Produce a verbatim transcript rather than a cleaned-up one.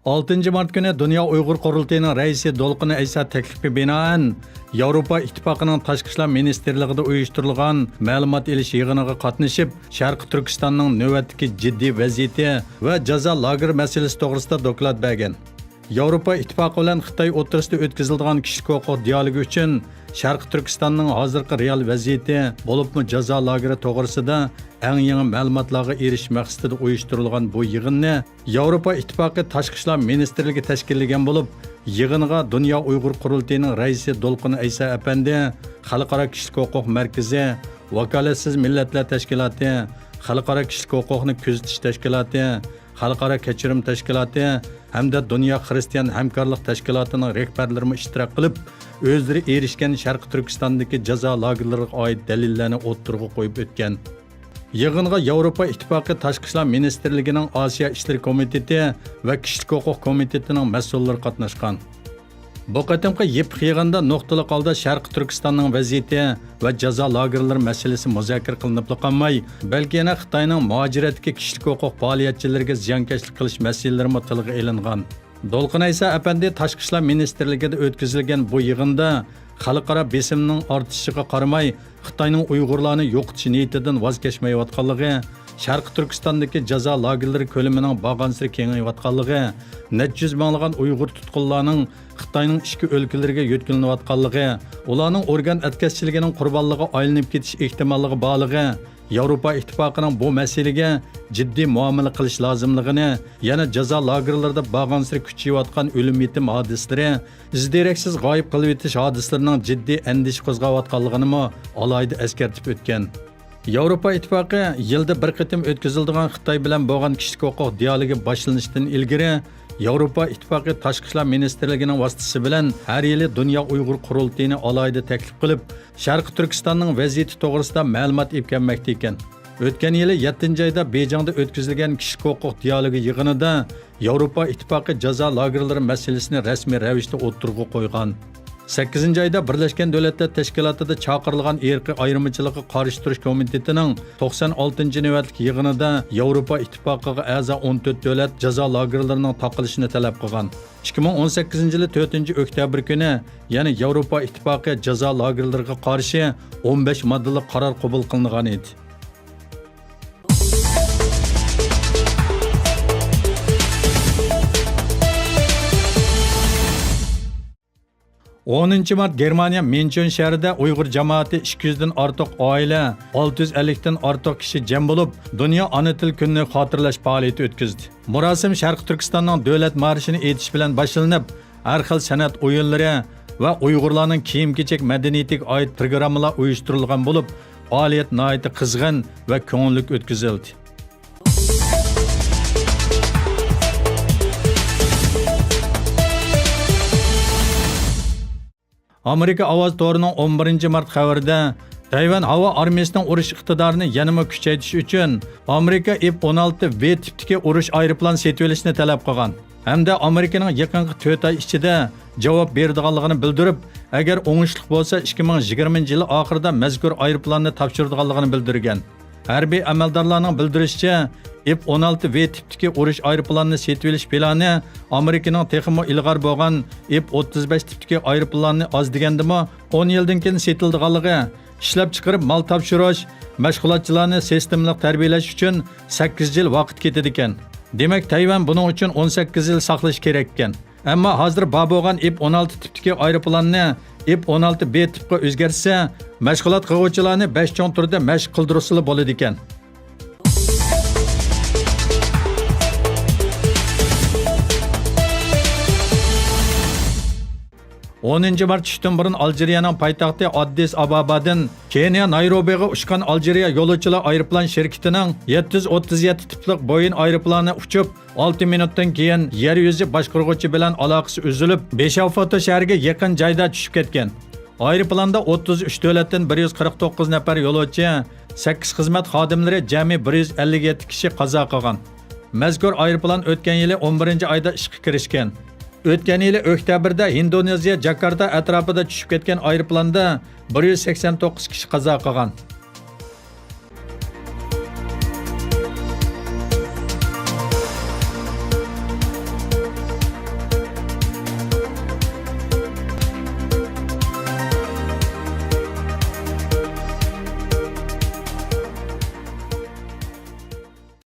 ئالتىنچى مارت كۈنى دۇنيا ئۇيغۇر قۇرۇلتىيىنىڭ رەئىسى دولقۇن ئەيسا تەكلىپىگە بىنائەن، ياۋروپا ئىتتىپاقىنىڭ تاشقى ئىشلار مىنىستىرلىقىدا ئۇيۇشتۇرۇلغان مەلۇمات ئېلىش يىغىنىغا قاتنىشىپ، شەرقىي تۈركىستاننىڭ نۆۋەتتىكى جىددىي ۋەزىيىتى ۋە جازا لاگېر مەسىلىسى توغرىسىدا دوكلات بەرگەن. ياۋروپا ئىتتىپاقى بىلەن خىتاي ئوتتۇرىسىدا ئۆتكۈزۈلىدىغان كىشىلىك ھوقۇق دىئالوگى ئۈچۈن شەرقىي تۈركىستاننىڭ ھازىرقى رېئال ۋەزىيىتى، بولۇپمۇ جازا لاگېرى توغرىسىدا ئەڭ يېڭى مەلۇماتلارغا ئېرىشىش مەقسىتىدە ئۇيۇشتۇرۇلغان بۇ يىغىننى ياۋروپا ئىتتىپاقى تاشقى ئىشلار مىنىستىرلىكى تەشكىللىگەن بولۇپ، يىغىنغا دۇنيا ئۇيغۇر قۇرۇلتىيىنىڭ رەئىسى دولقۇن ئەيسا ئەپەندى، خەلقئارا كىشىلىك ھوقۇق مەركىزى، ۋاكالەتسىز مىللەتلەر تەشكىلاتى، خەلقئارا كىشىلىك ھوقۇقنى كۆزىتىش تەشكىلاتى، خەلقئارا كەچۈرۈم تەشكىلاتى ھەمدە دۇنيا خىرىستىيان ھەمكارلىق تەشكىلاتىنىڭ رەھبەرلىرىمۇ ئىشتىراك قىلىپ، ئۆزلىرى ئېرىشكەن شەرقىي تۈركىستاندىكى جازا لاگېرلىرىغا ئائىت دەلىللەرنى ئوتتۇرىغا قويۇپ ئۆتكەن. يىغىنغا ياۋروپا ئىتتىپاقى تاشقى ئىشلار مىنىستىرلىكىنىڭ ئاسىيا ئىشلىرى كومىتېتى ۋە كىشىلىك ھوقۇق كومىتېتىنىڭ مەسئۇللىرى قاتناشقان. بۇ قېتىمقى يېپىق يىغىندا نۇقتىلىق ھالدا شەرقىي تۈركىستاننىڭ ۋەزىيىتى ۋە جازا لاگېرلىرى مەسىلىسى مۇزاكىرە قىلىنىپلا قالماي، بەلكى يەنە خىتاينىڭ مۇھاجىرەتتىكى كىشىلىك ھوقۇق پائالىيەتچىلىرىگە زىيانكەشلىك قىلىش مەسىلىلىرىمۇ تىلغا ئېلىنغان. دولقۇن ئەيسا ئەپەندى تاشقى ئىشلار مىنىستىرلىكىدە ئۆتكۈزۈلگەن بۇ يىغىندا خەلقئارا بېسىمنىڭ ئارتىشىشىغا قارىماي، خىتاينىڭ ئۇيغۇرلارنى يوقىتىش نىيىتىدىن ۋاز كەچمەيۋاتقانلىقى، شەرقىي تۈركىستاندىكى جازا لاگېرلىرى كۆلىمىنىڭ بارغانسېرى كېڭىيىۋاتقانلىقى، نەچچە يۈز مىڭلىغان ئۇيغۇر تۇتقۇنلارنىڭ خىتاينىڭ ئىچكى ئۆلكىلىرىگە يۆتكىلىنىۋاتقانلىقى، ئۇلارنىڭ ئورگان ئەتكەسچىلىكىنىڭ قۇربانلىقىغا ئايلىنىپ كېتىش ئېھتىماللىقى بارلىقى، ياۋروپا ئىتتىپاقىنىڭ بۇ مەسىلىگە جىددىي مۇئامىلە قىلىش لازىملىقىنى، يەنە جازا لاگېرلىرىدا بارغانسېرى كۈچىيىۋاتقان ئۆلۈم-يېتىم ھادىسىلىرى، ئىز-دېرەكسىز غايىب قىلىۋېتىش ھادىسىلىرىنىڭ جىددىي ئەندىشە قوزغاۋاتقانلىقىنىمۇ ئالاھىدە ئەسكەرتىپ ئۆتكەن. ياۋروپا ئىتتىپاقى يىلدا بىر قېتىم ئۆتكۈزۈلىدىغان خىتاي بىلەن بولغان كىشىلىك ھوقۇق دىئالوگى باشلىنىشتىن ئىلگىرى، ياۋروپا ئىتتىپاقى تاشقى ئىشلار مىنىستىرلىكىنىڭ ۋاسىتىسى بىلەن ھەر يىلى دۇنيا ئۇيغۇر قۇرۇلتىيىنى ئالاھىدە تەكلىپ قىلىپ، شەرقىي تۈركىستاننىڭ ۋەزىيىتى توغرىسىدا مەلۇمات ئېلىپ كەلمەكتە ئىكەن. ئۆتكەن يىلى يەتتىنچى ئايدا بېيجىڭدا ئۆتكۈزۈلگەن كىشىلىك ھوقۇق دىئالوگى يىغىنىدا ياۋروپا ئىتتىپاقى جازا لاگېرلىرى مەسىلىسىنى رەسمىي رەۋىشتە ئوتتۇرىغا قويغان. سەككىزىنچى ئايدا بىرلەشكەن دۆلەتلەر تەشكىلاتىدا چاقىرىلغان ئىرقىي ئايرىمىچىلىققا قارشى تۇرۇش كومىتېتىنىڭ توقسان ئالتىنچى نۆۋەتلىك يىغىنىدا ياۋروپا ئىتتىپاقىغا ئەزا ئون تۆت دۆلەت جازا لاگېرلىرىنىڭ تاقىلىشىنى تەلەپ قىلغان. ئىككى مىڭ ئون سەككىزىنچى يىلى تۆتىنچى ئۆكتەبىر كۈنى يەنە ياۋروپا ئىتتىپاقى جازا لاگېرلىرىغا قارشى ئون بەش ماددىلىق قارار قوبۇل قىلىنغان ئىدى. ئونىنچى مارت گېرمانىيە ميۇنچېن شەھىرىدە ئۇيغۇر جامائىتى ئىككى يۈزدىن ئارتۇق ئائىلە، ئالتە يۈز ئەللىكتىن ئارتۇق كىشى جەم بولۇپ، دۇنيا ئانا تىل كۈنىنى خاتىرىلەش پائالىيىتى ئۆتكۈزدى. مۇراسىم شەرقىي تۈركىستاننىڭ دۆلەت مارشىنى ئېيتىش بىلەن باشلىنىپ، ھەر خىل سەنئەت ئويۇنلىرى ۋە ئۇيغۇرلارنىڭ كىيىم-كېچەك مەدەنىيىتىگە ئائىت پروگراممىلار ئۇيۇشتۇرۇلغان بولۇپ، پائالىيەت ناھايىتى قىزغىن ۋە كۆڭۈللۈك ئۆتكۈزۈلدى. ئامېرىكا ئاۋازى تورىنىڭ ئون بىرىنچى مارت خەۋىرىدە، تەيۋەن ھاۋا ئارمىيىسىنىڭ ئۇرۇش ئىقتىدارىنى يەنىمۇ كۈچەيتىش ئۈچۈن، ئامېرىكا ئېف ئون ئالتە ۋې تىپتىكى ئۇرۇش ئايروپىلان سېتىۋېلىشنى تەلەپ قىلغان ھەمدە ئامېرىكىنىڭ يېقىنقى تۆت ئاي ئىچىدە جاۋاب بېرىدىغانلىقىنى بىلدۈرۈپ، ئەگەر ئوڭۇشلۇق بولسا، ئىككى مىڭ يىگىرمىنچى يىل ئاخىرىدا مەزكۇر ئايروپىلاننى تاپشۇرىدىغانلىقىنى بىلدۈرگەن. ھەربىي ئەمەلدارلارنىڭ بىلدۈرۈشىچە، ئېف ئون ئالتە ۋې تىپتىكى ئۇرۇش ئايروپىلانىنى سېتىۋېلىش پىلانى ئامېرىكىنىڭ تېخىمۇ ئىلغار بولغان ئېف ئوتتۇز بەش تىپتىكى ئايروپىلاننى ئاز دېگەندىمۇ ئون يىلدىن كېيىن سېتىلىدىغانلىقى، ئىشلەپچىقىرىپ مال تاپشۇرۇش، مەشغۇلاتچىلارنى سىستېمىلىق تەربىيەلەش ئۈچۈن سەككىز يىل ۋاقىت كېتىدىكەن. دېمەك، تەيۋەن بۇنىڭ ئۈچۈن ئون سەككىز يىل ساقلىشى كېرەككەن. ئەمما ھازىر بار بولغان ئېف ئون ئالتە تىپتىكى ئايروپىلاننى ئېف ئون ئالتە بې تىپقا ئۆزگەرتسە، مەشغۇلات قىلغۇچىلارنى بەش چوڭ تۈردە مەشىق قىلدۇرسىلا بولىدىكەن. ئونىنچى مارت چۈشتىن بۇرۇن ئالجىرىيەنىڭ پايتەختى ئاددىس ئابابادىن كېنىيە نايروبىغا ئۇچقان ئالجىرىيە يولۇچىلار ئايروپىلان شىركىتىنىڭ يەتتە يۈز ئوتتۇز يەتتە تىپلىق بويىن ئايروپىلانى ئۇچۇپ، ئالتە مىنۇتتىن كېيىن يەر يۈزى باشقۇرغۇچى بىلەن ئالاقىسى ئۈزۈلۈپ، بېشاۋفاتو شەھىرىگە يېقىن جايدا چۈشۈپ كەتكەن. ئايروپىلاندا ئوتتۇز ئۈچ دۆلەتتىن بىر يۈز قىرىق توققۇز نەپەر يولۇچى، سەككىز خىزمەت خادىملىرى، جەمئىي بىر يۈز ئەللىك يەتتە كىشى قازا قىلغان. مەزكۇر ئايروپىلان ئۆتكەن يىلى ئون بىرىنچى ئايدا ئىشقا كىرىشكەن. ئۆتكەن يىلى ئۆكتەبىردە ھىندونېزىيە جاكارتا ئەتراپىدا چۈشۈپ كەتكەن ئايروپىلاندا بىر يۈز سەكسەن توققۇز كىشى قازا قىلغان.